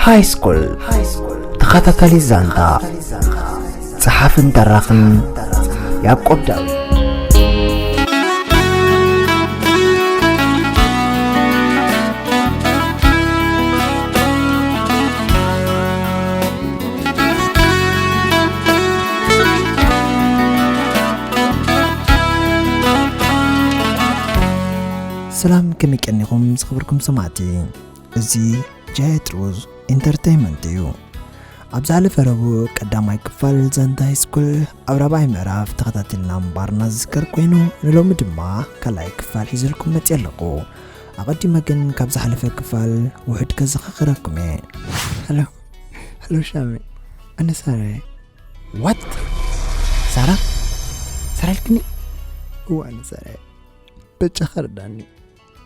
ሃይስኩል ተኸታታሊ ዛንታ፣ ጸሓፍን ተራኽን ያዕቆብ ዳዊት። ሰላም፣ ከመይ ቀኒኹም ዝኽብርኩም ሰማዕቲ? እዚ ጃየት ሩዝ ኢንተርተይመንት እዩ። ኣብ ዝሓለፈ ረቡዕ ቀዳማይ ክፋል ዛንታ ሃይስኩል ኣብ ራብዓይ ምዕራፍ ተኸታቲልና ምንባርና ዝዝከር ኮይኑ፣ ንሎሚ ድማ ካልኣይ ክፋል ሒዘልኩም መፅየ ኣለኹ። ኣቐዲመ ግን ካብ ዝሓለፈ ክፋል ውሑድ ከዘኻኽረኩም እየ። ሄሎ፣ ሄሎ ሻሚ፣ ኣነ ሳራ እየ። ዋት? ሳራ? ሳራ ኢልክኒ? እወ፣ ኣነ ሳራ እየ። በጃኻ ርዳኒ።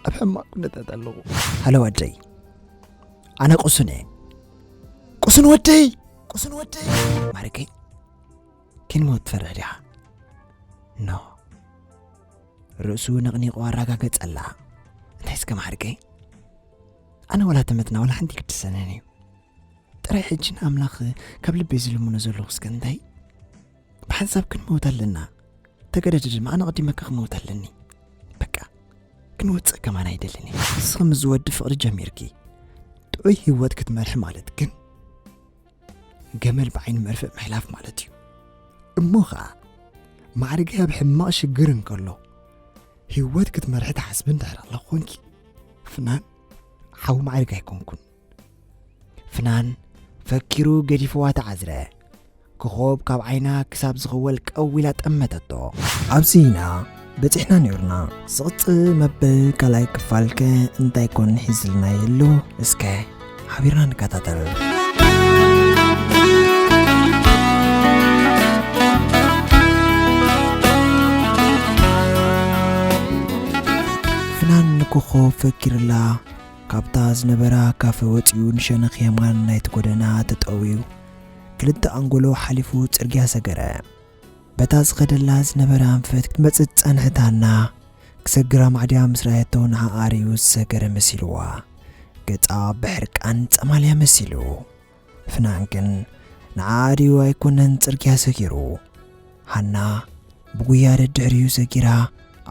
ኣብ ሕማቕ ኩነታት ኣለኹ። ሃሎ ወደይ። ኣነ ቁሱን እየ። ቁሱን ወደይ! ቁሱን ወደይ! ማሪከይ፣ ክንሞት ትፈርሕ ዲኻ? ኖ። ርእሱ ነቕኒቑ ኣረጋገጸላ። እንታይ እስከ ማሪከይ? ኣነ ወላ ተመትና ወላ ሓንቲ ይግድሰንን እዩ። ጥራይ ሕጂ ንኣምላኽ ካብ ልበይ ዝልምኖ ዘለኹ እስከ እንታይ? ብሓንሳብ ክንመውት ኣለና። ተገደደ ድማ ኣነ ኣቐዲመካ ክመውት ኣለኒ። በቃ፣ ክንወጽእ ከማን ኣይደልን እየ። ንስኺ ምስ ዝወዲ ፍቕሪ ጀሚርኪ ጥዑይ ህይወት ክትመርሒ ማለት ግን ገመል ብዓይኒ መርፍእ ምሕላፍ ማለት እዩ። እሞ ኸኣ ማዕርገይ ኣብ ሕማቕ ሽግር እንከሎ ህይወት ክትመርሒ ትሓስቢ እንድሕር ኣለኹ ኮንኪ፣ ፍናን ሓው ማዕርግ ኣይኮንኩን። ፍናን ፈኪሩ ገዲፍዋ ተዓዝረ። ኮኾብ ካብ ዓይና ክሳብ ዝኽወል ቀው ኢላ ጠመተቶ። ኣብዚ ኢና በጺሕና ነይርና። ስቕጽ መበል ካልኣይ ክፋልከ እንታይ ኮን ሒዝልና ይህሉ? እስከ ሓቢርና ንከታተል። ፍናን ንኮኾብ ፈኪርላ። ካብታ ዝነበራ ካፈ ወጺኡ ንሸነኽ የማን ናይቲ ጎደና ተጠውዩ፣ ክልተ ኣንጎሎ ሓሊፉ ጽርግያ ሰገረ። በታ ዝኸደላ ዝነበረ ኣንፈት ክትመጽእ ዝጸንሐት ሃና፣ ክሰግራ ማዕድያ ምስ ረኣየቶ ንዓኣ ርእዩ ዝሰገረ መሲልዋ። ገጻ ብሕርቃን ጸማልያ መሲሉ። ፍናን ግን ንዓኣ ርእዩ ኣይኮነን ጽርግያ ሰጊሩ። ሃና ብጉያ ደድሕሪኡ ሰጊራ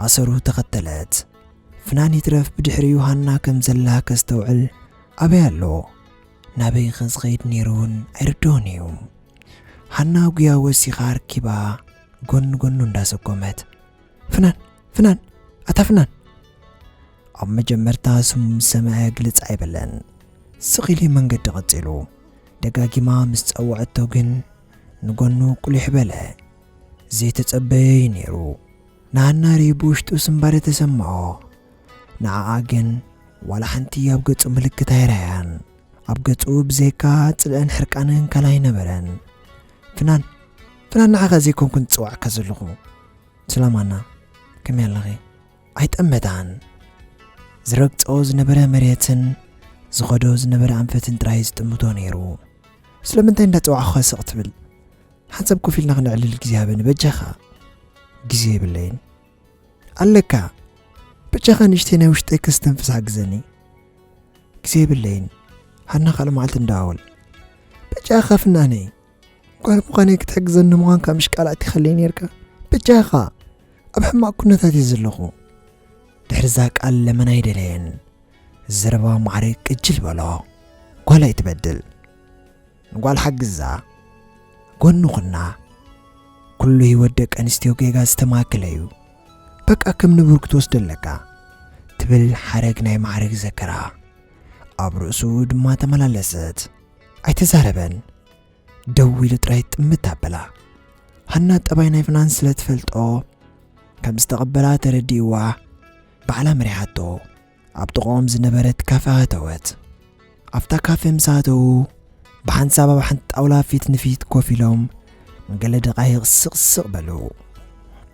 ኣሰሩ ተኸተለት። ፍናን ይትረፍ ብድሕሪኡ ሃና ከም ዘላ ከስተውዕል ኣበይ ኣሎ? ናበይ ከ ዝኸይድ ነይሩ እውን ኣይርድኦን እዩ። ሃና ጉያ ወሲኻ ኣርኪባ ጎኒ ጎኑ እንዳሰጎመት፣ "ፍናን! ፍናን! ኣታ ፍናን!" ኣብ መጀመርታ ስሙ ምስ ሰምዐ ግልጽ ኣይበለን። ስቕ ኢሉ መንገዲ ቀጺሉ። ደጋጊማ ምስ ጸውዐቶ ግን ንጎኑ ቁሊሕ በለ። ዘይተጸበዮ እዩ ነይሩ። ንሃና ርእዩ ብውሽጡ ስንባደ ተሰምዖ። ንዓኣ ግን ዋላ ሓንቲ ኣብ ገጹ ምልክት ኣይረኣያን። ኣብ ገጹ ብዘይካ ጽልእን ሕርቃንን ካልእ ኣይነበረን። "ፍናን፣ ፍናን፣ ንዓኻ ዘይኮንኩን ዝጽዋዕካ ዘለኹ። ሰላም ሃና፣ ከመይ ኣለኺ?" ኣይጠመታን። ዝረግጾ ዝነበረ መሬትን ዝኸዶ ዝነበረ ኣንፈትን ጥራይ ዝጥምቶ ነይሩ። "ስለምንታይ እንዳጸዋዕኹኻ ስቕ ትብል? ሓንሳብ ኮፍ ኢልና ክነዕልል ግዜ ሃበኒ በጃኻ." "ግዜ የብለይን ኣለካ። በጃኻ ንእሽተይ ናይ ውሽጠይ ከስተንፍስ ሓግዘኒ." "ግዜ የብለይን፣ ሃና ካልእ መዓልቲ እንዳዋወል። በጃኻ ፍናነይ፣ ጓል ምዃነይ ክትሕግዘኒ ምዃንካ ምሽቃል ኣቲኸለይ ነይርካ። በጃኻ፣ ኣብ ሕማቕ ኩነታት እየ ዘለኹ." ድሕሪ እዛ ቃል ለመና ኣይደለየን። ዘረባ ማዕረ ቅጅል በሎ። ጓል ኣይትበድል። ንጓል ሓግዛ፣ ጎኑ ኩና። ኩሉ ህይወት ደቂ ኣንስትዮ ጌጋ ዝተማእከለ እዩ። በቃ ከም ንቡር ክትወስዶ ኣለካ፣ ትብል ሓረግ ናይ ማዕረግ ዘከራ ኣብ ርእሱ ድማ ተመላለሰት። ኣይተዛረበን። ደው ኢሉ ጥራይ ጥምት ኣበላ። ሃና ጠባይ ናይ ፍናን ስለ ትፈልጦ ከም ዝተቐበላ ተረዲእዋ፣ ባዕላ መሪሓቶ። ኣብ ጥቕኦም ዝነበረት ካፈ ኣተወት። ኣብታ ካፈ ምስ ኣተዉ፣ ብሓንሳብ ኣብ ሓንቲ ጣውላ ፊት ንፊት ኮፍ ኢሎም ንገለ ደቓይቕ ስቕ ስቕ በሉ።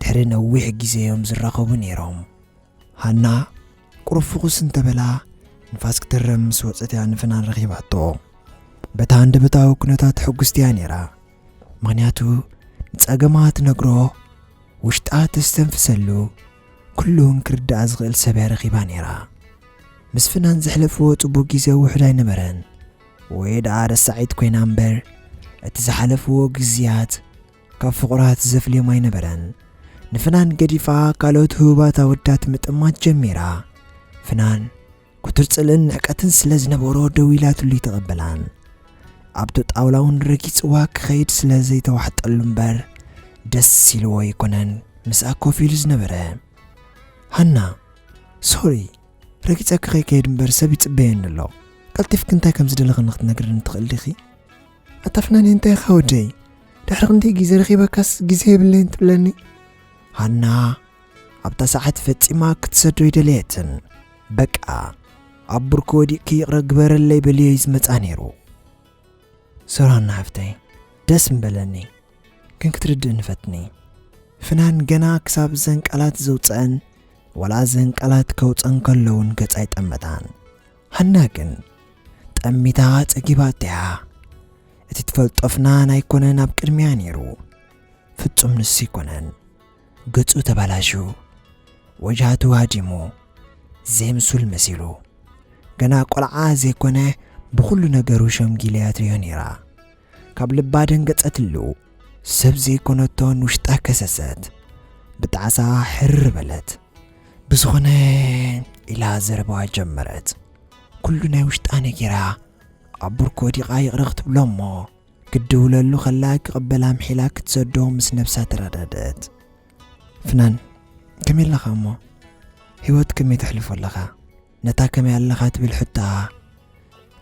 ድሕሪ ነዊሕ ግዜ እዮም ዝራኸቡ ነይሮም። ሃና ቁሩብ ፍኹስ እንተበላ፣ ንፋስ ክትረም ምስ ወጸት እያ ንፍናን ረኺባቶ። በታ ሃንደበታዊ ኩነታት ሕጉስቲ እያ ነይራ። ምኽንያቱ ንጸገማ ትነግሮ፣ ውሽጣ ተስተንፍሰሉ፣ ኩሉን ክርድኣ ዝኽእል ሰብ እያ ረኺባ ነይራ። ምስ ፍናን ዘሕለፍዎ ጽቡቕ ግዜ ውሑድ ኣይነበረን። ወይ ደኣ ረሳዒት ኮይና እምበር፣ እቲ ዝሓለፍዎ ግዝያት ካብ ፍቑራት ዘፍልዮም ኣይነበረን። ንፍናን ገዲፋ ካልኦት ህቡባት ኣወዳት ምጥማት ጀሚራ። ፍናን ክቱር ጽልእን ንዕቀትን ስለ ዝነበሮ ደው ኢላትሉ ይተቐበላን። ኣብቲ ጣውላ እውን ረጊጽዋ ክኸይድ ስለ ዘይተዋሕጠሉ እምበር ደስ ኢልዎ ኣይኮነን ምስኣ ኮፍ ኢሉ ዝነበረ። ሃና፣ ሶሪ፣ ረጊጸኪ ከይከይድ እምበር ሰብ ይጽበየኒ ኣሎ። ቀልጢፍኪ እንታይ ከም ዝደለኺ ንኽትነግርኒ ትኽእሊ ዲኺ? ኣታ ፍናን እንታይ ኢኻ ወደይ? ድሕሪ ክንደይ ግዜ ረኺበካስ ግዜ የብለይን ትብለኒ? ሃና ኣብታ ሰዓት ፈጺማ ክትሰዶ ኣይደለየትን። በቃ ኣብ ብርኩ ወዲቕኪ ይቕረ ግበረለይ በልዮ እዩ ዝመጻ ነይሩ። ሶሪ ሃና ሓፍተይ፣ ደስ ምበለኒ፣ ግን ክትርድእኒ ፈትኒ። ፍናን ገና ክሳብ እዘን ቃላት ዘውጽአን ዋላ እዘን ቃላት ከውጸን ከለውን ገጻ ኣይጠመታን። ሃና ግን ጠሚታ ጸጊባትያ። እቲ ትፈልጦ ፍናን ኣይኮነን ኣብ ቅድሚያ ነይሩ። ፍጹም ንሱ ኣይኮነን። ገጹ ተባላሹ፣ ወጅሃቱ ሃዲሙ፣ ዘይምሱል መሲሉ። ገና ቆልዓ ዘይኮነ ብኹሉ ነገሩ ሸምጊለያ ትርእዮ ነይራ። ካብ ልባ ደንገጸትሉ። ሰብ ዘይኮነቶን ውሽጣ ከሰሰት። ብጣዕሳ ሕር በለት። ብዝኾነ ኢላ ዘረባዋ ጀመረት። ኩሉ ናይ ውሽጣ ነጊራ ኣብ ብርኮ ወዲቓ ይቕረ ክትብሎ እሞ ክድውለሉ ከላ ክቕበላ ምሒላ ክትሰዶ ምስ ነብሳ ተረዳደት። ፍናን፣ ከመይ ኣለኻ እሞ? ህይወት ከመይ ተሕልፎ ኣለኻ? ነታ ከመይ ኣለኻ ትብል ሕቶኣ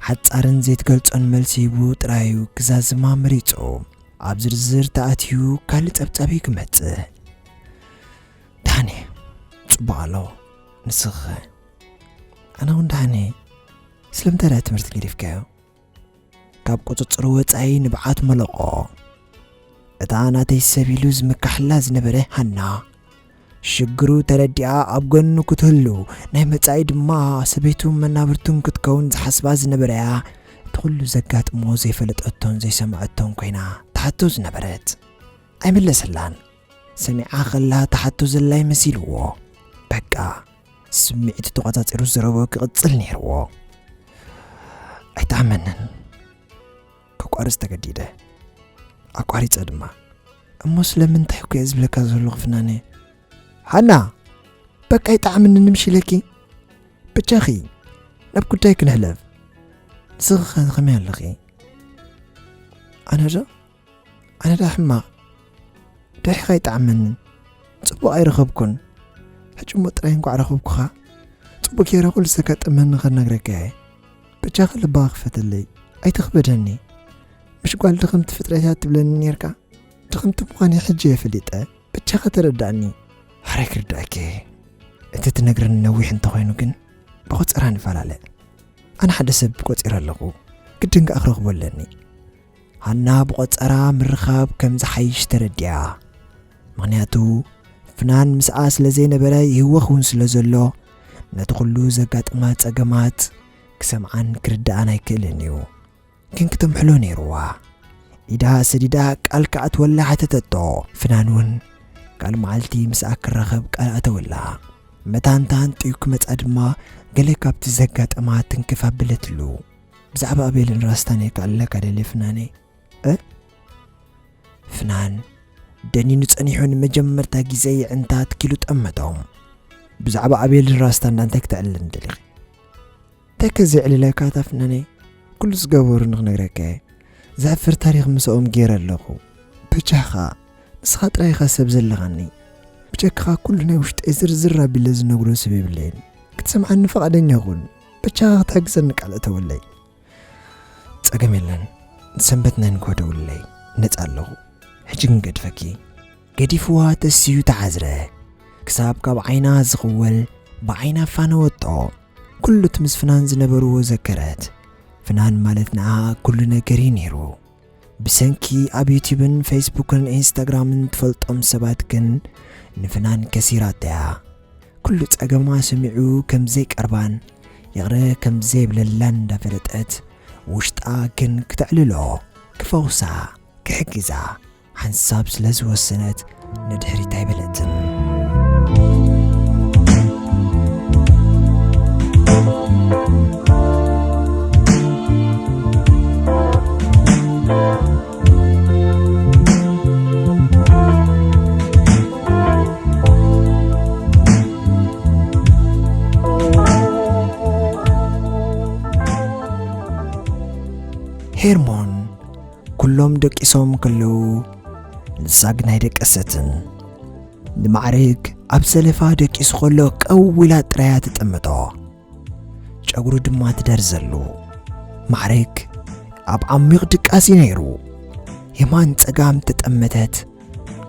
ሓጻርን ዘይትገልጾን መልሲ ሂቡ ጥራዩ ክዛዝማ መሪጹ። ኣብ ዝርዝር ተኣትዩ ካልእ ጸብጻብ እዩ ክመጽእ። ደሓን እየ፣ ጽቡቕ ኣለኹ። ንስኺ ኸ? ኣነ እውን ደሓን እየ። ስለምንታይ ደኣ ትምህርቲ ገዲፍካዮ? ካብ ቁጽጽሩ ወጻኢ ንብዓት መለቖ። እታ ናተይ ሰብ ኢሉ ዝምካሕላ ዝነበረ ሃና፣ ሽግሩ ተረዲኣ ኣብ ጎኑ ክትህሉ፣ ናይ መጻኢ ድማ ሰበይቱን መናብርቱን ክትከውን ዝሓስባ ዝነበረያ፣ እቲ ኩሉ ዘጋጥሞ ዘይፈለጠቶን ዘይሰምዐቶን ኮይና ትሓቶ ዝነበረት። ኣይመለሰላን። ሰሚዓ ከላ ትሓቶ ዘላ ይመሲልዎ። በቃ፣ ስምዒቱ ተቖጻጺሩ ዘረብኡ ክቕጽል ነይርዎ። ኣይጠዓመንን። ከቋርጽ ተገዲደ። ኣቋሪጸ ድማ። እሞ ስለምንታይ እኮ እየ ዝብለካ ዘለኹ ፍናነ? ሃና! በቃ ኣይጠዓመንን ምሽ ኢለኪ። ብቻኺ፣ ናብ ጉዳይ ክንሕለፍ። ንስኺ ኸ ከመይ ኣለኺ? ኣነ ዶ? ኣነ ደኣ ሕማቕ፣ ድሒኻ ኣይጠዓመንን። ጽቡቕ ኣይረኸብኩን። ሕጂ እሞ ጥራይ እንቋዕ ረኸብኩኻ። ጽቡቕ ገይረ ኩሉ ዘጋጠመኒ ከናግረካ እየ። በጃኻ ልብኻ ክፈተለይ። ኣይትኽበደኒ። ምሽ ጓል ድኽምቲ ፍጥረት እያ ትብለኒ ኔርካ? ድኽምቲ ምዃነይ ሕጂ እየ ፈሊጠ። በጃኻ ተረዳእኒ። ሕራይ ክርዳእኪ እየ። እቲ ትነግረኒ ነዊሕ እንተኾይኑ ግን ብቖጸራ ንፈላለ። ኣነ ሓደ ሰብ ቆጺረ ኣለኹ። ግድን ከኣ ክረኽቦ ኣለኒ። ሃና ብቖጸራ ምርኻብ ከም ዝሓይሽ ተረዲኣ። ምኽንያቱ ፍናን ምስኣ ስለ ዘይነበረ ይህወኽ እውን ስለ ዘሎ ነቲ ኩሉ ዘጋጥማ ጸገማት ክሰምዓን ክርድኣን ኣይክእልን እዩ። ግን ክተምሕሎ ነይርዋ። ኢዳ ሰዲዳ ቃል ክኣትወላ ሓተተቶ። ፍናን እውን ካልእ መዓልቲ ምስኣ ክራኸብ ቃል ኣተወላ። መታን ተሃንጥዩ ክመጻ ድማ ገለ ካብቲ ዘጋጠማ ትንክፍ ኣበለትሉ። ብዛዕባ ኣቤልን ራስታን እየ ክኣልለካ ደልየ ፍናነይ። እ? ፍናን ደኒኑ ጸኒሑ ንመጀመርታ ግዜ የዕንታት ኪሉ ጠመቶም። ብዛዕባ ኣቤልን ራስታን እንታይ ክተዕልለኒ ደሊኺ? እንታይ ከ ዘዕልለካ እታ ፍናነይ? ኩሉ ዝገበሩኒ ክነግረካ እየ። ዘሕፍር ታሪኽ ምስኦም ገይረ ኣለኹ። በጃኻ፣ ንስኻ ጥራይ ኢኻ ሰብ ዘለኻኒ። ብጀካኻ ኩሉ ናይ ውሽጠይ ዝርዝር ኣቢለ ዝነግሮ ሰብ የብለይን። ክትሰምዓኒ ፍቓደኛ ኩን። በጃኻ ክትሕግዘኒ ቃል እተወለይ። ጸገም የለን። ሰንበት ናይ ንግሆ ደውልለይ። ነጻ ኣለኹ። ሕጂ ግን ገድፈኪ። ገዲፍዋ ተሲኡ ተዓዝረ። ክሳብ ካብ ዓይና ዝኽወል ብዓይና ፋነወጦ። ኩሉ እቲ ምስ ፍናን ዝነበርዎ ዘከረት። ፍናን ማለት ንኣ ኩሉ ነገር እዩ ነይሩ። ብሰንኪ ኣብ ዩቲብን ፌስቡክን ኢንስታግራምን ትፈልጦም ሰባት ግን ንፍናን ከሲራታ እያ። ኩሉ ጸገማ ሰሚዑ ከም ዘይቀርባን ይቕረ ከም ዘይብለላን እንዳፈለጠት ውሽጣ ግን ክተዕልሎ፣ ክፈውሳ፣ ክሕግዛ ሓንሳብ ስለ ዝወሰነት ንድሕሪት ኣይበለትን። ሄርሞን ኩሎም ደቂሶም ከለዉ ንሳ ግን ኣይደቀሰትን። ንማዕርግ ኣብ ሰለፋ ደቂሱ ከሎ ቀው ኢላ ጥራያ ትጠምቶ። ጨጉሩ ድማ ትደርዘሉ። ማዕርግ ኣብ ዓሚቕ ድቃሲ ነይሩ። የማን ጸጋም ተጠመተት።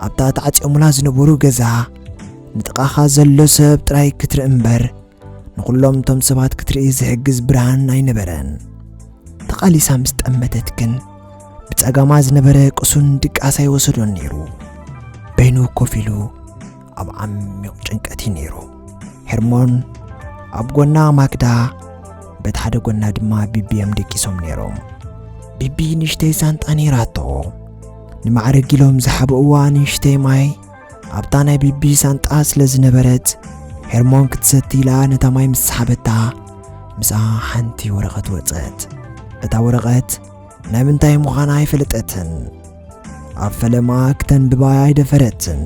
ኣብታ ተዓጽዮሙላ ዝነበሩ ገዛ ንጥቓኻ ዘሎ ሰብ ጥራይ ክትርኢ እምበር ንኹሎም እቶም ሰባት ክትርኢ ዝሕግዝ ብርሃን ኣይነበረን። ተቓሊሳ ምስ ጠመተት ግን ብጸጋማ ዝነበረ ቅሱን ድቃስ ኣይወሰዶን ነይሩ። በይኑ ኮፍ ኢሉ ኣብ ዓሚቕ ጭንቀት እዩ ነይሩ። ሄርሞን ኣብ ጎና ማክዳ፣ በቲ ሓደ ጎና ድማ ቢቢ እዮም ደቂሶም ነይሮም። ቢቢ ንእሽተይ ሳንጣ ነይራቶ። ንማዕረግ ኢሎም ዝሓብእዋ ንእሽተይ ማይ ኣብታ ናይ ቢቢ ሳንጣ ስለ ዝነበረት፣ ሄርሞን ክትሰቲ ኢላ ነታ ማይ ምስ ሰሓበታ፣ ምስኣ ሓንቲ ወረቐት ወጸት። እታ ወረቐት ናይ ምንታይ ምዃና ኣይፈለጠትን። ኣብ ፈለማ ክተንብባ ኣይደፈረትን።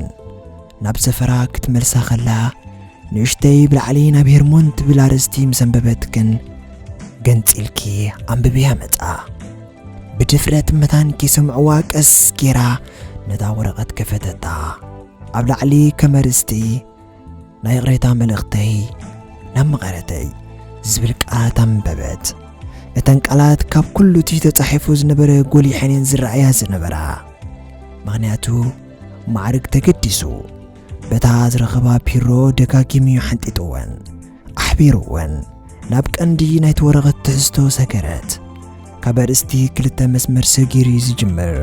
ናብ ሰፈራ ክትመልሳ ከላ፣ ንእሽተይ ብላዕሊ ናብ ሄርሞን ትብል ኣርእስቲ ምስ ኣንበበት ግን፣ ገንጺልኪ ኣንብብያ መጻ። ብድፍረት መታን ከይሰምዕዋ ቀስ ጌራ ነታ ወረቐት ከፈተታ። ኣብ ላዕሊ ከም ኣርእስቲ፣ ናይ ይቕሬታ መልእኽተይ ናብ መቐረተይ ዝብል ቃላት ኣንበበት። እተን ቃላት ካብ ኩሉ እቲ ተጻሒፉ ዝነበረ ጎሊሐን እየን ዝረኣያ ዝነበራ። ምኽንያቱ ማዕርግ ተገዲሱ በታ ዝረኸባ ፒሮ ደጋጊሙ እዩ ሓንጢጥወን፣ ኣሕቢርወን። ናብ ቀንዲ ናይቲ ወረቐት ትሕዝቶ ሰገረት። ካብ ኣርእስቲ ክልተ መስመር ሰጊሩ እዩ ዝጅምር።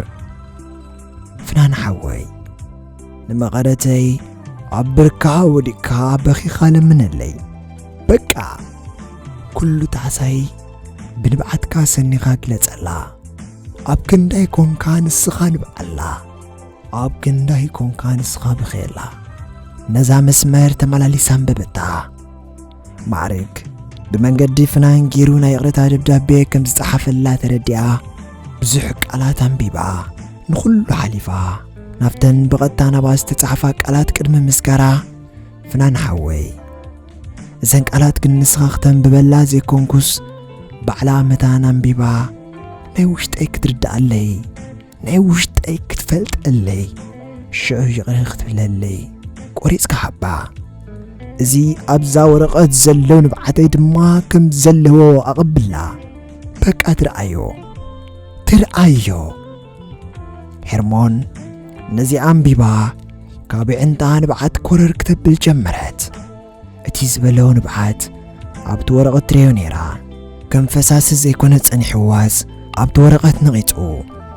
ፍናን ሓወይ፣ ንመቐረተይ ኣብ ብርካ ወዲቕካ በኺኻ ለምነለይ። በቃ፣ ኩሉ ጣዕሳይ ብንብዓትካ ሰኒኻ ግለጸላ። ኣብ ክንዳይ ኮንካ ንስኻ ንብዓላ። ኣብ ክንዳይ ኮንካ ንስኻ ብኸየላ። ነዛ መስመር ተመላሊሳ ኣንበበታ። ማዕርግ ብመንገዲ ፍናን ገይሩ ናይ ይቕሬታ ደብዳቤ ከም ዝጸሓፈላ ተረዲኣ፣ ብዙሕ ቃላት ኣንቢባ፣ ንኹሉ ሓሊፋ፣ ናብተን ብቐጥታ ናብኣ ዝተጻሕፋ ቃላት ቅድሚ ምስጋራ፣ ፍናን ሓወይ፣ እዘን ቃላት ግን ንስኻ ክተንብበላ ዘይኮንኩስ፣ ባዕላ መታን ኣንቢባ፣ ናይ ውሽጠይ ክትርድኣለይ፣ ናይ ውሽጠይ ክትፈልጠለይ፣ ሽዑ ይቕረ ክትብለለይ ቆሪጽካ ሃባ። እዚ ኣብዛ ወረቐት ዘሎ ንብዓተይ ድማ ከም ዘለዎ ኣቐብላ። በቃ ትርኣዮ፣ ትርኣዮ። ሄርሞን ነዚ ኣንቢባ ካብ ኣዒንታ ንብዓት ኮረር ክተብል ጀመረት። እቲ ዝበሎ ንብዓት ኣብቲ ወረቐት ትርእዮ ነይራ። ከም ፈሳሲ ዘይኮነ ጸኒሕዋስ ኣብቲ ወረቐት ነቒጹ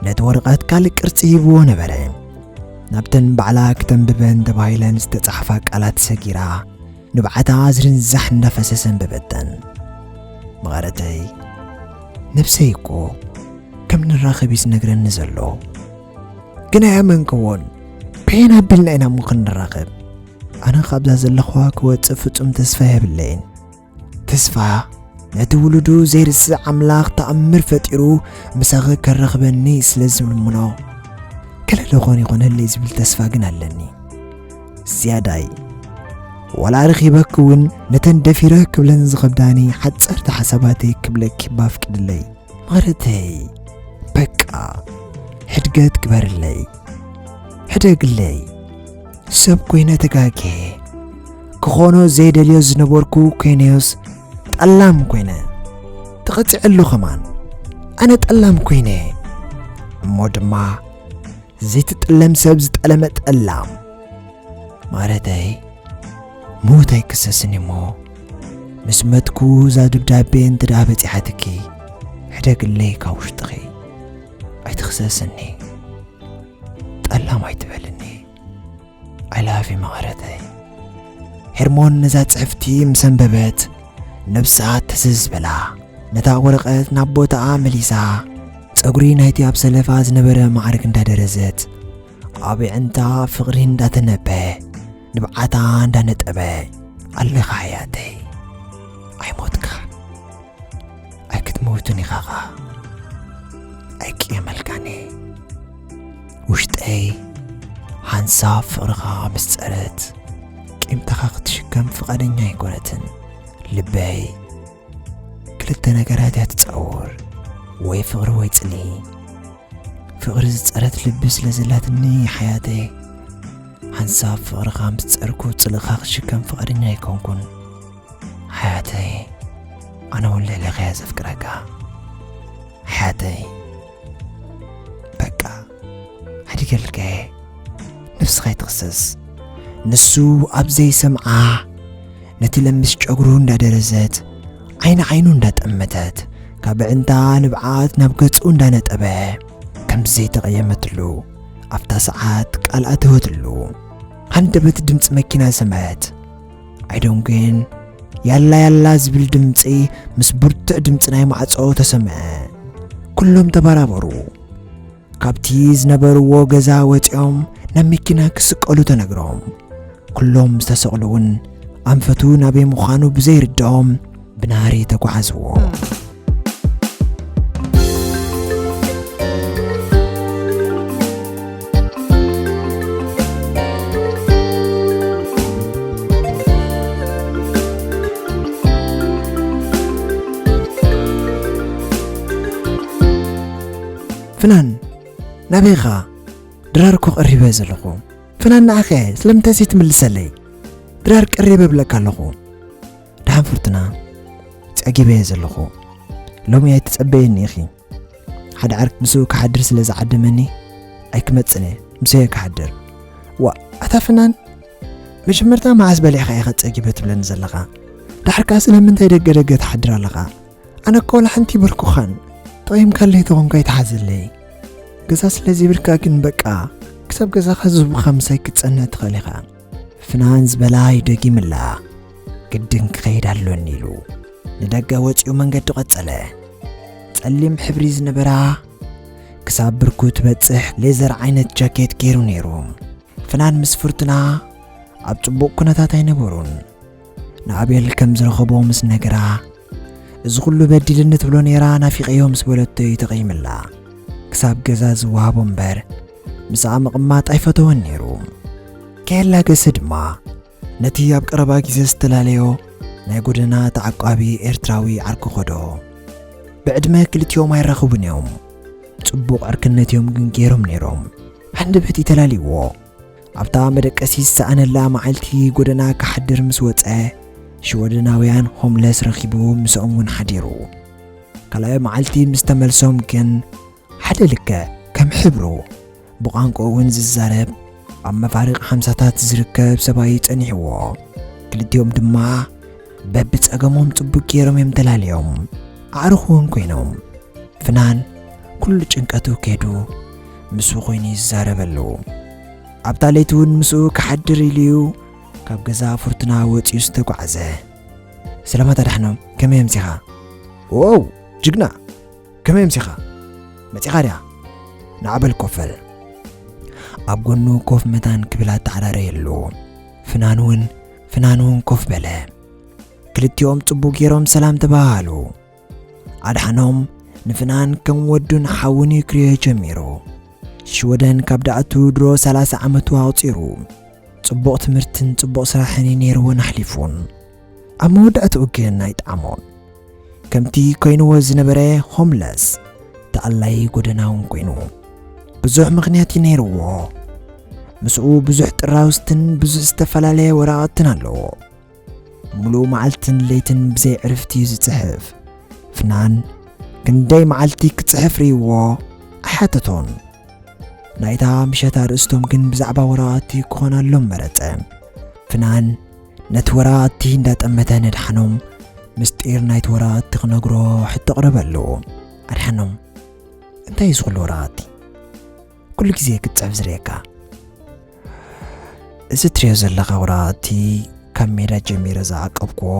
ነቲ ወረቐት ካልእ ቅርጺ ሂብዎ ነበረ። ናብተን ባዕላ ክተንብበን ተባሂለን ዝተጻሕፋ ቃላት ሰጊራ ንብዓታ ዝርንዛሕ እንዳፈሰሰ ኣንበበተን። መቐረተይ፣ ነብሰይ እኮ ከም ንራኸብ እዩ ዝነግረኒ ዘሎ። ግን ኣያመንክዎን። በየን ኣቢልና ኢና እሞ ክንራኸብ? ኣነ ካብዛ ዘለኹዋ ክወጽእ ፍጹም ተስፋ የብለይን። ተስፋ ነቲ ውሉዱ ዘይርስዕ ኣምላኽ ተኣምር ፈጢሩ ምሳኺ ከራኽበኒ ስለ ዝልምኖ፣ ገለ ዶ ኾን ይኾነለይ ዝብል ተስፋ ግን ኣለኒ። ዝያዳይ፣ ዋላ ረኺበኪ እውን ነተን ደፊረ ክብለን ዝኸብዳኒ ሓጸርቲ ሓሳባተይ ክብለኪ ባፍቅድለይ። ማረተይ፣ በቃ ሕድገት ግበርለይ፣ ሕደግለይ። ሰብ ኮይነ ተጋግየ፣ ክኾኖ ዘይደልዮ ዝነበርኩ ኮይነዮስ ጠላም ኮይነ፣ ተቐጺዐሉ ከማን። ኣነ ጠላም ኮይነ፣ እሞ ድማ ዘይትጥለም ሰብ ዝጠለመ ጠላም። ማረተይ፣ ሞት ኣይክሰስን እሞ፣ ምስ መትኩ እዛ ደብዳቤ እንተ ደኣ በጺሓትኪ፣ ሕደግለይ ካብ ውሽጥኺ። ኣይትኽሰስኒ፣ ጠላም ኣይትበልኒ። I love you መቐረተይ። ሄርሞን ነዛ ጽሕፍቲ ምስ ኣንበበት፣ ነብሳ ትዝዝ በላ። ነታ ወረቐት ናብ ቦታኣ መሊሳ፣ ጸጉሪ ናይቲ ኣብ ሰለፋ ዝነበረ ማዕርግ እንዳደረዘት፣ ኣብ ኣዒንታ ፍቕሪ እንዳተነበ፣ ንብዓታ እንዳነጠበ፣ ኣለኻ ሓያተይ፣ ኣይሞትካን፣ ኣይክትመውትን ኢኻኻ፣ ኣይቅየመልካን እየ። ውሽጠይ ሓንሳብ ፍቕርኻ ምስ ጸረት፣ ቂምታኻ ክትሽከም ፍቓደኛ ኣይኮነትን። ልበይ ክልተ ነገራት እያ ትጻወር። ወይ ፍቕሪ ወይ ጽልኢ። ፍቕሪ ዝጸረት ልቢ ስለ ዘላትኒ ሓያተይ፣ ሓንሳብ ፍቕርኻ ምስ ጸርኩ ጽልእኻ ክሽከም ፍቓደኛ ኣይኮንኩን። ሓያተይ፣ ኣነ እውን ልዕሌኻ'የ ዘፍቅረካ። ሓያተይ፣ በቃ፣ ሓዲገልካ'የ። ነብስኻ ኣይትኽሰስ። ንሱ ኣብ ዘይሰምዓ፣ ነቲ ለምስ ጨጉሩ እንዳደረዘት፣ ዓይኒ ዓይኑ እንዳጠመተት፣ ካብ ኣዕንታ ንብዓት ናብ ገጹ እንዳነጠበ፣ ከም ዘይተቐየመትሉ ኣብታ ሰዓት ቃል ኣተወትሉ። ሃንደበት ድምጺ መኪና ሰምዐት። ኣይደንጉን፣ ያላ ያላ ዝብል ድምጺ ምስ ብርቱዕ ድምጺ ናይ ማዕጾ ተሰምዐ። ኩሎም ተባራበሩ። ካብቲ ዝነበርዎ ገዛ ወጺኦም ናብ መኪና ክስቀሉ ተነግሮም። ኩሎም ዝተሰቕሉ እውን ኣንፈቱ ናበይ ምዃኑ ብዘይርድኦም ብናህሪ ተጓዓዝዎ። ፍናን፣ ናበይ ኢኻ? ድራር እኮ ቀሪበ ዘለኹ። ፍናን፣ ንዓኸ ስለምንታይ ዘይትምልሰለይ? ድራር ቀሪበ እብለካ ኣለኹ። ደሓን ፍርቱና፣ ጸጊበ እየ ዘለኹ። ሎሚ ኣይትጸበየኒ ኢኺ። ሓደ ዓርኪ ምስኡ ክሓድር ስለ ዝዓደመኒ ኣይክመጽን እየ፣ ምስኡ እየ ክሓድር። ዋ፣ ኣታ ፍናን፣ መጀመርታ መዓስ በሊዕኻ ኢኻ ጸጊበ ትብለኒ ዘለኻ? ደሓር ከኣ ስለምንታይ ደገ ደገ ትሓድር ኣለኻ? ኣነ እኮ ወላ ሓንቲ ኣይበልኩኻን። ተቐይምካለይ ተኾንካ ኣይትሓዘለይ። ገዛ ስለ ዘይብልካ ግን በቃ፣ ክሳብ ገዛኻ ዝህቡኻ ምሳይ ክትጸንሕ ትኽእል ኢኻ። ፍናን ዝበላ ይደጊምላ። ግድን ክኸይድ ኣሎኒ ኢሉ ንደገ ወጺኡ መንገዱ ቀጸለ። ጸሊም ሕብሪ ዝነበራ ክሳብ ብርኩ ትበጽሕ ሌዘር ዓይነት ጃኬት ገይሩ ነይሩ። ፍናን ምስ ፍርቱና ኣብ ጽቡቕ ኩነታት ኣይነበሩን። ንኣቤል ከም ዝረኸቦ ምስ ነገራ፣ "እዚ ኩሉ በዲልኒ ትብሎ ነይራ ናፊቐዮ" ምስ በለቶ እዩ ተቐይምላ። ክሳብ ገዛ ዝወሃቦ እምበር ምስኣ ምቕማጥ ኣይፈተወን ነይሩ። ከየላገሰ ድማ ነቲ ኣብ ቀረባ ግዜ ዝተላለዮ ናይ ጎደና ተዓቋቢ ኤርትራዊ ዓርኩ ኸዶ። ብዕድመ ክልቲኦም ኣይራኸቡን እዮም። ጽቡቕ ዕርክነት እዮም ግን ገይሮም ነይሮም። ሃንደበት እዩ ተላልይዎ። ኣብታ መደቀሲ ዝሰኣነላ መዓልቲ ጎደና ክሓድር ምስ ወጸ፣ ሽወደናውያን ሆምለስ ረኺቡ ምስኦም እውን ሓዲሩ። ካልኣይ መዓልቲ ምስ ተመልሶም ግን ሓደ ልክዕ ከም ሕብሩ ብቋንቋ እውን ዝዛረብ ኣብ መፋርቕ ሓምሳታት ዝርከብ ሰብኣይ ጸኒሕዎ። ክልቲኦም ድማ በብጸገሞም ጽቡቕ ገይሮም እዮም ተላልዮም። ኣዕሩኽ እውን ኮይኖም። ፍናን ኩሉ ጭንቀቱ ከይዱ ምስኡ ኮይኑ ይዛረበሉ። ኣብታ ለይቲ እውን ምስኡ ክሓድር ኢሉ እዩ ካብ ገዛ ፍርቱና ወጺኡ ዝተጓዕዘ። ሰላማት ኣድሓኖም፣ ከመይ ኣምሲኻ? ዋው፣ ጅግና! ከመይ ኣምሲኻ? መጺኻ ድያ? ንዓ በል ኮፍ በል። ኣብ ጎኑ ኮፍ መታን ክብል ኣተዓራረየሉ። ፍናን እውን፣ ፍናን እውን ኮፍ በለ። ክልቲኦም ጽቡቕ ገይሮም ሰላም ተባሃሃሉ። ኣድሓኖም ንፍናን ከም ወዱን ሓውን እዩ ክርእዮ ጀሚሩ። ሽወደን ካብ ደኣቱ ድሮ ሰላሳ ዓመቱ ኣቑጺሩ። ጽቡቕ ትምህርትን ጽቡቕ ስራሕን እዩ ነይርዎን ኣሕሊፉን። ኣብ መወዳእትኡ ግን ኣይጠዓሞን። ከምቲ ኮይንዎ ዝነበረ ሆምለስ፣ ተኣላይ ጎደና እውን ኮይኑ። ብዙሕ ምኽንያት እዩ ነይርዎ። ምስኡ ብዙሕ ጥራውዝትን ብዙሕ ዝተፈላለየ ወረቓቕትን ኣለዎ። ሙሉእ መዓልትን ለይትን ብዘይ ዕርፍቲ እዩ ዝጽሕፍ። ፍናን ክንደይ መዓልቲ ክጽሕፍ ርእይዎ ኣይሓተቶን። ናይታ ምሸት ኣርእስቶም ግን ብዛዕባ ወረቓቕቲ ክኾናሎም መረጸ። ፍናን ነቲ ወረቓቕቲ እንዳጠመተ ነድሓኖም ምስጢር ናይቲ ወረቓቕቲ ክነግሮ ሕቶ ኣቕረበሉ። ኣድሓኖም፣ እንታይ እዩ ዝኹሉ ወረቓቕቲ? ኩሉ ግዜ ክትጽሕፍ ዝርእየካ። እዚ ትርእዮ ዘለኻ ወረቓቕቲ ካብ ሜዳ ጀሚረ ዝዓቀብክዎ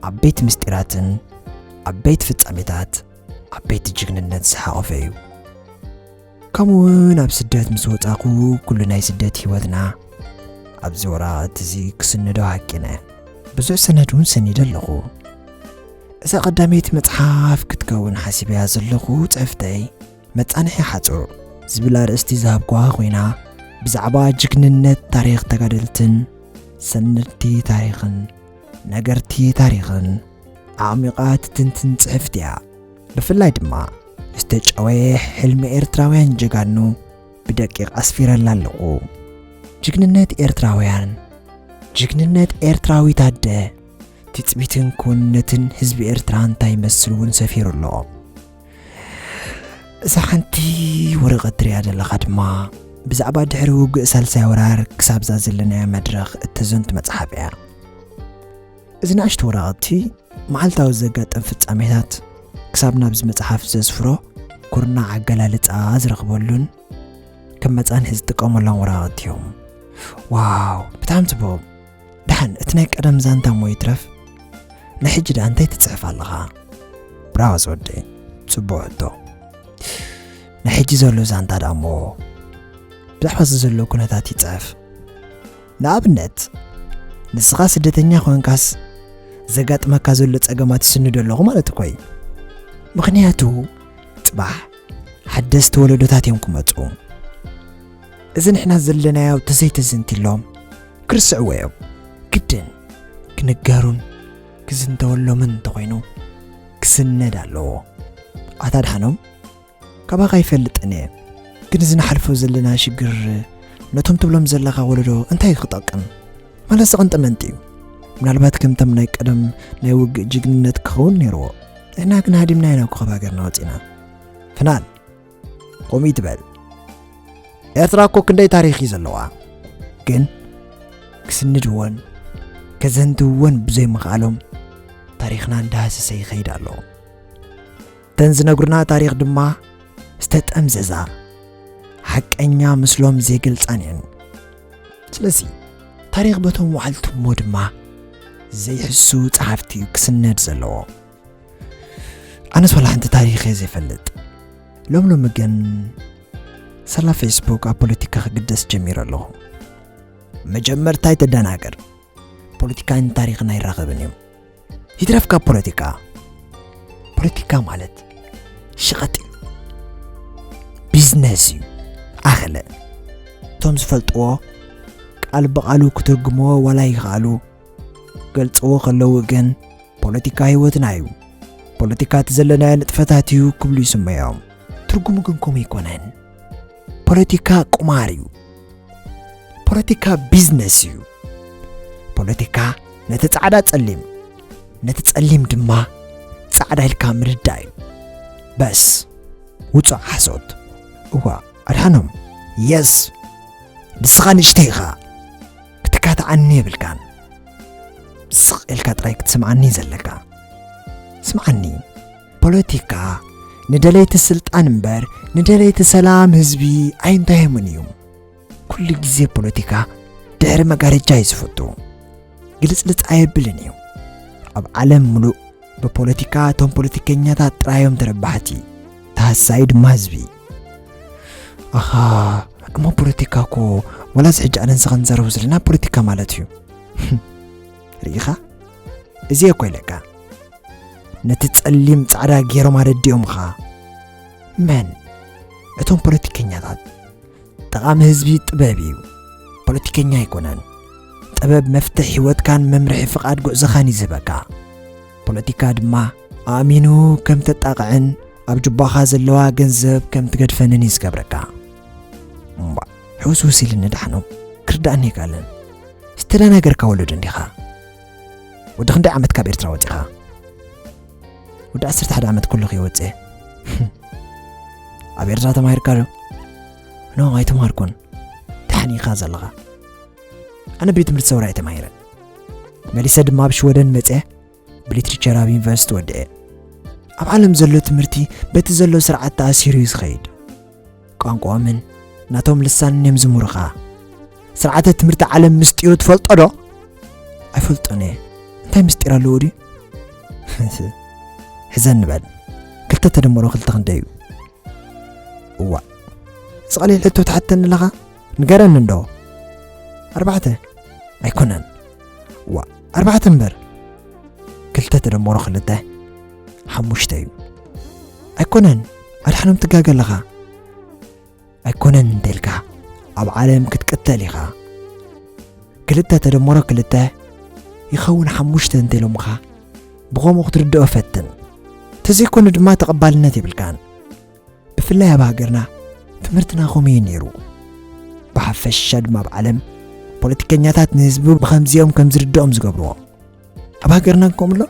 ዓበይቲ ምስጢራትን ዓበይቲ ፍጻሜታት ዓበይቲ ጅግንነት ዝሓቖፈ እዩ። ከምኡ እውን ኣብ ስደት ምስ ወጻኹ ኩሉ ናይ ስደት ህይወትና ኣብዚ ወረቓቕቲ እዚ ክስንዶ ሃቂነ። ብዙሕ ሰነድ እውን ሰኒደ ኣለኹ። እዛ ቀዳመይቲ መጽሓፍ ክትከውን ሓሲበያ ዘለኹ ጽሕፍተይ መጻንሒ ሓጹር ዝብል ኣርእስቲ ዝሃብኩዋ ኮይና፣ ብዛዕባ ጅግንነት ታሪኽ ተጋደልትን ሰነድቲ ታሪኽን ነገርቲ ታሪኽን ኣዕሚቓ ትትንትን ጽሕፍቲ እያ። ብፍላይ ድማ ዝተጨወየ ሕልሚ ኤርትራውያን ጀጋኑ ብደቂቕ ኣስፊረላ ኣለኹ። ጅግንነት ኤርትራውያን፣ ጅግንነት ኤርትራዊት ኣደ፣ ትጽቢትን ክውንነትን ህዝቢ ኤርትራ እንታይ ይመስል እውን ሰፊሩ ኣሎ። እዛ ሓንቲ ወረቐት ትሪኣ ዘለኻ ድማ ብዛዕባ ድሕሪ ውግእ ሳልሳይ ወራር ክሳብዛ ዘለናያ መድረኽ እተዘንቱ መጽሓፍ እያ። እዚ ንእሽቶ ወረቐት'ቲ መዓልታዊ ዘጋጥም ፍጻሜታት ክሳብ ናብዚ መጽሓፍ ዘስፍሮ ኩርናዕ ኣገላልጻ ዝረኽበሉን ከም መጻንሒ ዝጥቀመሎም ወረቐት እዮም። ዋው፣ ብጣዕሚ ጽቡቕ። ደሓን፣ እቲ ናይ ቀደም ዛንታ እሞ ይትረፍ፣ ናይ ሕጂ ደኣ እንታይ ትጽሕፍ ኣለኻ? ብራቮ ዝወደይ፣ ጽቡቕ ሕቶ። ናይ ሕጂ ዘሎ ዛንታ ደኣ እሞ ብዛዕባ እዚ ዘሎ ኩነታት ይጽሕፍ። ንኣብነት፣ ንስኻ ስደተኛ ኮንካስ ዘጋጥመካ ዘሎ ጸገማት ትስንዶ ኣለኹ ማለት እኮ እዩ። ምኽንያቱ፣ ጽባሕ ሓደስቲ ወለዶታት እዮም ክመጹ። እዚ ንሕና ዘለናዮ ተዘይተዘንቲሎም ክርስዕዎ እዮም። ግድን ክንገሩን ክዝንተወሎምን እንተኾይኑ፣ ክስነድ ኣለዎ። ኣታ ድሓኖም፣ ካባኻ ኣይፈልጥን እየ፣ ግን እዚ ንሓልፎ ዘለና ሽግር ነቶም ትብሎም ዘለኻ ወለዶ እንታይ እዩ ክጠቅም? ማለት ዘቐንጠመንጢ እዩ። ምናልባት ከምቶም ናይ ቀደም ናይ ውግእ ጅግንነት ክኸውን ነይርዎ። ንሕና ግን ሃዲምና ኢና ኮኸብ ሃገርና ወጺና። ፍናን፣ ከምኡ ይትበል። ኤርትራ እኮ ክንደይ ታሪኽ እዩ ዘለዋ። ግን ክስንድዎን ከዘንትውዎን ብዘይምኽኣሎም ታሪኽና እንዳሃሰሰ ይኸይድ ኣሎ። እተን ዝነግሩና ታሪኽ ድማ ዝተጠምዘዛ፣ ሓቀኛ ምስሎም ዘይገልጻን እየን። ስለዚ ታሪኽ በቶም ወዓልቲ እሞ ድማ ዘይሕሱ ጸሓፍቲ እዩ ክስነድ ዘለዎ። ኣነስ ዋላ ሓንቲ ታሪኽ እየ ዘይፈልጥ። ሎም ሎሚ ግን ሳላ ፌስቡክ ኣብ ፖለቲካ ክግደስ ጀሚሩ ኣለኹ። መጀመርታ ኣይትደናገር። ፖለቲካን ታሪኽን ኣይራኸብን እዮም። ይትረፍ ካብ ፖለቲካ። ፖለቲካ ማለት ሸቐጥ እዩ። ቢዝነስ እዩ። ኣኸለ። እቶም ዝፈልጥዎ ቃል ብቓሉ ክትርጉምዎ ዋላ ይኽኣሉ። ገልጽዎ ከለዉ ግን ፖለቲካ ህይወትና እዩ። ፖለቲካ እቲ ዘለናዮ ንጥፈታት እዩ ክብሉ ይስመዮም። ትርጉሙ ግን ከምኡ ኣይኮነን። ፖለቲካ ቁማር እዩ። ፖለቲካ ቢዝነስ እዩ። ፖለቲካ ነቲ ጻዕዳ ጸሊም፣ ነቲ ጸሊም ድማ ጻዕዳ ኢልካ ምርዳእ እዩ። በስ፣ ውጹእ ሓሶት። እዋ፣ ኣድሓኖም፣ የስ፣ ንስኻ ንእሽተይ ኢኻ። ክትካትዓኒ የብልካን። ስቕ ኢልካ ጥራይ ክትስምዓኒ ዘለካ። ስምዓኒ፣ ፖለቲካ ንደለይቲ ስልጣን እምበር ንደለይቲ ሰላም ህዝቢ ኣይንታየምን እዩ። ኩሉ ግዜ ፖለቲካ ድሕሪ መጋረጃ እዩ ዝፈቱ። ግልጽልጽ ኣየብልን እዩ። ኣብ ዓለም ምሉእ ብፖለቲካ እቶም ፖለቲከኛታት ጥራዮም ተረባሕቲ፣ ተሃሳዩ ድማ ህዝቢ። ኣኻ፣ እሞ ፖለቲካ እኮ ዋላስ ሕጂ ኣነ ንስኻ ንዛረቦ ዘለና ፖለቲካ ማለት እዩ። ርኢኻ? እዚ እኮ ኢለካ። ነቲ ጸሊም ጻዕዳ ገይሮም ኣረዲኦምኻ። መን? እቶም ፖለቲከኛታት። ጠቓሚ ህዝቢ ጥበብ እዩ። ፖለቲከኛ ኣይኮነን። ጥበብ መፍትሕ ህይወትካን መምርሒ ፍቓድ ጉዕዞኻን እዩ ዝህበካ። ፖለቲካ ድማ ኣእሚኑ ከም ተጣቕዕን ኣብ ጁባኻ ዘለዋ ገንዘብ ከም ትገድፈንን እዩ ዝገብረካ። እምቧ፣ ሕውስውስ ኢልኒ ደሓኖም። ክርዳእኒ ኣይከኣለን። ዝተደናገርካ ወለዶ እንዲኻ። ወዲ ክንደይ ዓመት ካብ ኤርትራ ወጺኻ? ወዲ ዓሰርተ ሓደ ዓመት ከለኹ እየ ወጺኤ። ኣብ ኤርትራ ተማሂርካ ዶ? ኖ፣ ኣይተማሃርኩን። ተሓኒኻ ዘለኻ። ኣነ ቤት ትምህርቲ ሰውራ እየ ተማሂረ። መሊሰ ድማ ኣብ ሽወደን መጺኤ ብሊትሪቸር ኣብ ዩኒቨርሲቲ ወዲኤ። ኣብ ዓለም ዘሎ ትምህርቲ በቲ ዘሎ ስርዓት ተኣሲሩ እዩ ዝኸይድ። ቋንቋኦምን ናቶም ልሳንን እዮም ዝምሩኻ። ስርዓተ ትምህርቲ ዓለም ምስጢሩ ትፈልጦ ዶ? ኣይፈልጦን እየ። እንታይ ምስጢር ኣለዎ ድዩ? ሕዘን ንበል። ክልተ ተደምሮ ክልተ ክንደይ እዩ? እዋእ፣ እዚ ቀሊል ሕቶ ትሓተኒ ኣለኻ? ንገረኒ እንዶ። ኣርባዕተ። ኣይኮነን። እዋእ፣ ኣርባዕተ እምበር። ክልተ ተደምሮ ክልተ፣ ሓሙሽተ እዩ። ኣይኮነን፣ ኣድሓኖም ትጋገ ኣለኻ። ኣይኮነን እንተልካ፣ ኣብ ዓለም ክትቅተል ኢኻ። ክልተ ተደምሮ ክልተ ይኸውን ሓሙሽተ እንተኢሎምኻ፣ ብኸምኡ ክትርድኦ ፈትን። ተዘይኮነ ድማ ተቐባልነት የብልካን። ብፍላይ ኣብ ሃገርና ትምህርትና ከምኡ እዩ ነይሩ። ብሓፈሻ ድማ ኣብ ዓለም ፖለቲከኛታት ንህዝቢ ብኸምዚኦም ከም ዝርድኦም ዝገብርዎ። ኣብ ሃገርና ከምሎ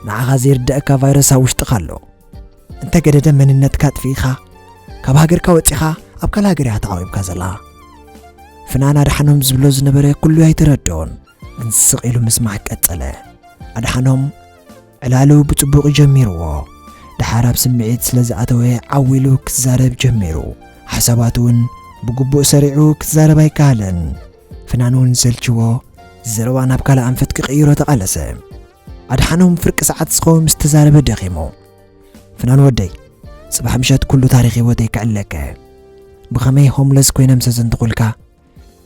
ንዓኻ ዘይርድኣካ ቫይረስ ኣብ ውሽጥኻ ኣሎ። እንተገደደ መንነትካ ኣጥፊእኻ ካብ ሃገርካ ወጺኻ ኣብ ካልእ ሃገር እያ ተዓዊብካ ዘላ። ፍናን ኣድሓኖም ዝብሎ ዝነበረ ኩሉ ኣይተረድኦን፣ ግን ስቕ ኢሉ ምስማዕ ቀጸለ። ኣድሓኖም ዕላሉ ብጽቡቕ ጀሚርዎ። ደሓር ኣብ ስምዒት ስለ ዝኣተወ ዓው ኢሉ ክዛረብ ጀሚሩ። ሓሳባቱ እውን ብግቡእ ሰሪዑ ክዛረብ ኣይከኣለን። ፍናን እውን ሰልችዎ፣ ዘረባ ናብ ካልእ ኣንፈት ክቕይሮ ተቓለሰ። ኣድሓኖም ፍርቂ ሰዓት ዝኸውን ምስ ተዛረበ ደኺሙ። ፍናን ወደይ፣ ጽባሕ ምሸት ኩሉ ታሪኽ ህይወተይ ክዕለከ። ብኸመይ ሆምለስ ኮይነ ምስ ኣዘንትኹልካ፣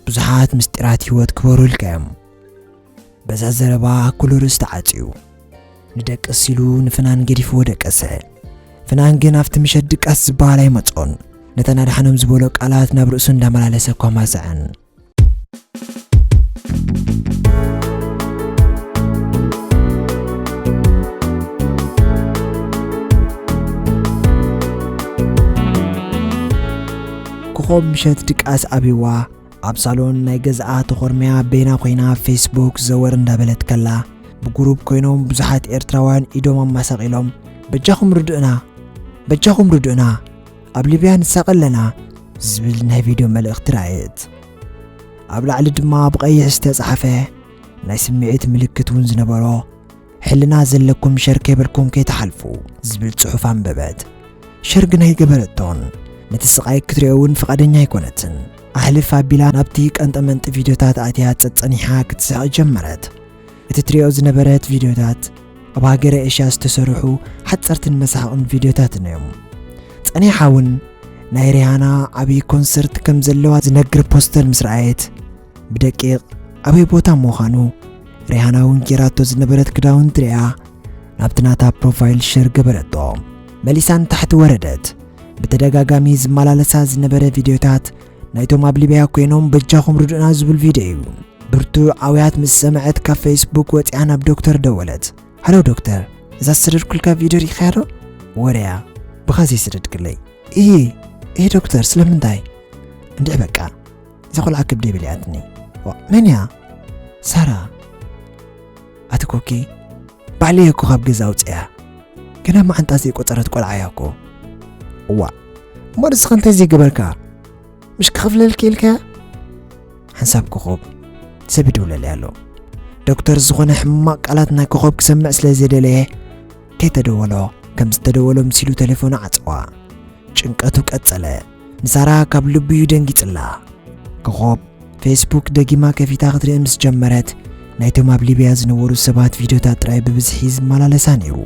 ብዙሓት ምስጢራት ህይወት ክበሩልካ እዮም። በዛ ዘረባ ኩሉ ርእስ ተዓጽዩ። ንደቅስ ኢሉ ንፍናን ገዲፍዎ ደቀሰ። ፍናን ግን ኣብቲ ምሸት ድቃስ ዝበሃል ኣይመጾን። ነተን ኣድሓኖም ዝበሎ ቃላት ናብ ርእሱ እንዳመላለሰ እኳ ማሰዐን። ኮኾብ ምሸት ድቃስ ኣብይዋ ኣብ ሳሎን ናይ ገዝኣ ተኾርምያ በይና ኮይና ፌስቡክ ዘወር እንዳበለት ከላ፣ ብጉሩፕ ኮይኖም ብዙሓት ኤርትራውያን ኢዶም ኣማሳቒሎም፣ "በጃኹም ርድኡና፣ በጃኹም ርድኡና፣ ኣብ ሊብያ ንሳቐ ኣለና" ዝብል ናይ ቪድዮ መልእኽቲ ረኣየት። ኣብ ላዕሊ ድማ ብቐይሕ ዝተጻሕፈ ናይ ስምዒት ምልክት እውን ዝነበሮ፣ "ሕልና ዘለኩም ሸር ከይበልኩም ከይትሓልፉ" ዝብል ጽሑፍ ኣንበበት። ሸር ግን ኣይገበረቶን። ነቲ ስቓይ ክትሪኦ እውን ፍቓደኛ ኣይኮነትን። ኣሕልፍ ኣቢላ ናብቲ ቀንጠመንጢ ቪድዮታት ኣትያ ጸጸኒሓ ክትስሕቕ ጀመረት። እቲ ትሪኦ ዝነበረት ቪድዮታት ኣብ ሃገረ ኤሽያ ዝተሰርሑ ሓጸርትን መሳሕቕን ቪድዮታትን እዮም። ጸኒሓ እውን ናይ ሪሃና ዓብዪ ኮንሰርት ከም ዘለዋ ዝነግር ፖስተር ምስ ረኣየት፣ ብደቂቕ ኣበይ ቦታ ምዃኑ፣ ሪሃና እውን ጌራቶ ዝነበረት ክዳውንቲ ሪኣ ናብቲ ናታ ፕሮፋይል ሸር ገበረቶ። መሊሳ ንታሕቲ ወረደት። ብተደጋጋሚ ዝመላለሳ ዝነበረ ቪድዮታት ናይቶም ኣብ ሊብያ ኮይኖም "በጃኹም ርድኡና" ዝብል ቪድዮ እዩ። ብርቱዕ ኣውያት ምስ ሰምዐት ካብ ፌስቡክ ወጺኣ ናብ ዶክተር ደወለት። "ሃሎ ዶክተር፣ እዛ ዝሰደድኩልካ ቪድዮ ርኢኻያ ዶ?" "ወረያ፣ ብኻ ዘይሰደድክለይ?" "እሂ፣ እሂ ዶክተር፣ ስለምንታይ?" "እንድዒ በቃ፣ እዛ ቆልዓ ክብደይ በሊዓትኒ." "ዋ፣ መን እያ?" "ሳራ." "ኣቲ ኮኪ፣ ባዕለይ እኮ ካብ ገዛ ኣውፅያ። ገና መዓንጣ ዘይቆፀረት ቆልዓ እያ እኮ." "እዋ፣ እሞ ንስኻ እንታይ ዘይገበርካ? ምሽ ክኽፍለልኪ ኢልካ?" ሓንሳብ ኮኾብ ሰብ ይድውለለይ ኣሎ። ዶክተር ዝኾነ ሕማቕ ቃላት ናይ ኮኾብ ክሰምዕ ስለ ዘይደለየ፣ ከይተደወሎ፣ ከም ዝተደወሎ ምሲሉ ቴሌፎኑ ዓጸዋ። ጭንቀቱ ቀጸለ። ንሳራ ካብ ልቡ እዩ ደንጊጽላ። ኮኾብ ፌስቡክ ደጊማ ከፊታ ክትርኢ ምስ ጀመረት፣ ናይቶም ኣብ ሊብያ ዝነበሩ ሰባት ቪድዮታት ጥራይ ብብዝሒ ዝመላለሳ ነይሩ።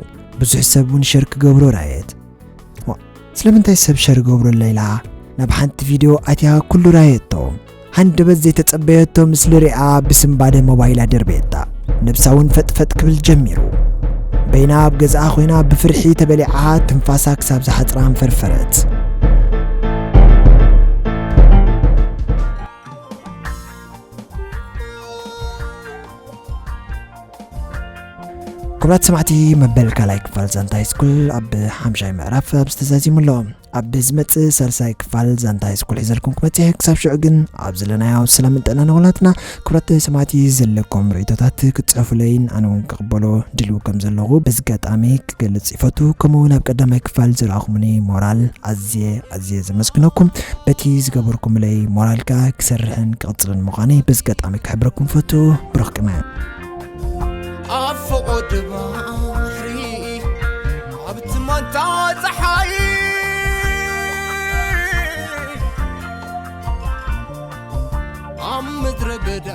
ብዙሕ ሰብ እውን ሸር ክገብሮ ራየት። ዋ፣ ስለምንታይ ሰብ ሸር ገብረለይ ኢላ ናብ ሓንቲ ቪድዮ ኣትያ ኩሉ ራየቶ። ሃንደበት ዘይተጸበየቶ ምስሊ ሪኣ ብስንባደ ሞባይላ ደርበየታ። ነብሳ እውን ፈጥፈጥ ክብል ጀሚሩ። በይና ኣብ ገዝኣ ኮይና ብፍርሒ ተበሊዓ ትንፋሳ ክሳብ ዝሓጽራ ኣንፈርፈረት። ክቡራት ሰማዕቲ፣ መበል ካልኣይ ክፋል ዛንታ ሃይስኩል ኣብ ሓምሻይ ምዕራፍ ኣብ ዝተዛዚሙ ኣሎ። ኣብ ዝመጽእ ሳልሳይ ክፋል ዛንታ ሃይስኩል ሒዘልኩም ክመጽእ እየ። ክሳብ ሽዑ ግን ኣብ ዘለናዮ ሰላምን ጥዕናን ንኹላትና። ክቡራት ሰማዕቲ፣ ዘለኩም ርእይቶታት ክትጽሕፉለይን ኣነ እውን ክቕበሎ ድልው ከም ዘለኹ በዚ ኣጋጣሚ ክገልጽ ይፈቱ። ከምኡ እውን ኣብ ቀዳማይ ክፋል ዝረኣኹምኒ ሞራል ኣዝየ ኣዝየ ዘመስግነኩም። በቲ ዝገበርኩምለይ ሞራል ከኣ ክሰርሕን ክቕጽልን ምዃነይ በዚ ኣጋጣሚ ክሕብረኩም ፈቱ። ብሩኽ ቅነ። ኣብ ፍቑድ ባሕሪ፣ ኣብ ትማንታ ጸሓይ፣ ኣብ ምድረ በዳ